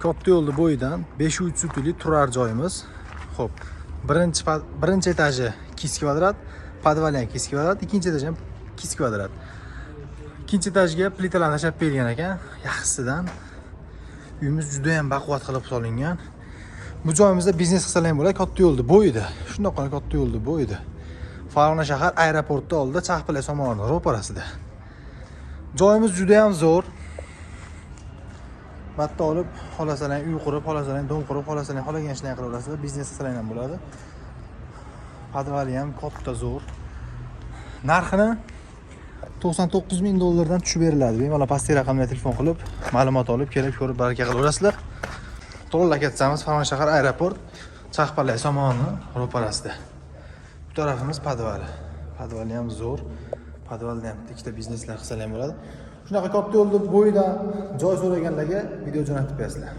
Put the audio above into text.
Katta yo'lni bo'yidan 5-3 sotixli turar joyimiz. Xo'p, birinchi etaji 200 kvadrat, podvali ham 200 kvadrat, ikkinchi etaji ham 200 kvadrat. Ikkinchi etajga plitalarni tashlab berilgan ekan, yaxshisidan. Uyimiz juda ham baquvvat qilib solingan. Bu joyimizda biznes qilsalar ham bo'ladi, katta yo'lni bo'yida. Shundoq katta yo'lni bo'yida. Farg'ona shahar aeroporti oldida, Charxpalak somoni ro'parasida. Joyimiz juda ham zo'r. Bitta olib, xohlasalar uy qurib, xohlasalar дом qurib, xohlasalar xohlagan ishlarni qilaverasizlar, biznes qilsalar ham bo'ladi. Podvali ham katta, zo'r. Narxini 99 ming dollardan tushib beriladi. Bemalol pastki raqamga telefon qilib, ma'lumot olib, kelib ko'rib baraka qilaverasizlar. To'g'ri, lokatsiyamiz Farg'ona shahar aeroport, Charxpalak somoni ro'parasida. Bu tarafimiz podvali. Podvali ham zo'r. Podvalda ham ikkita bizneslar qilsalar ham bo'ladi. Shunaqa katta yo'lni bo'yidan joy so'raganlarga video jo'natib berasizlar.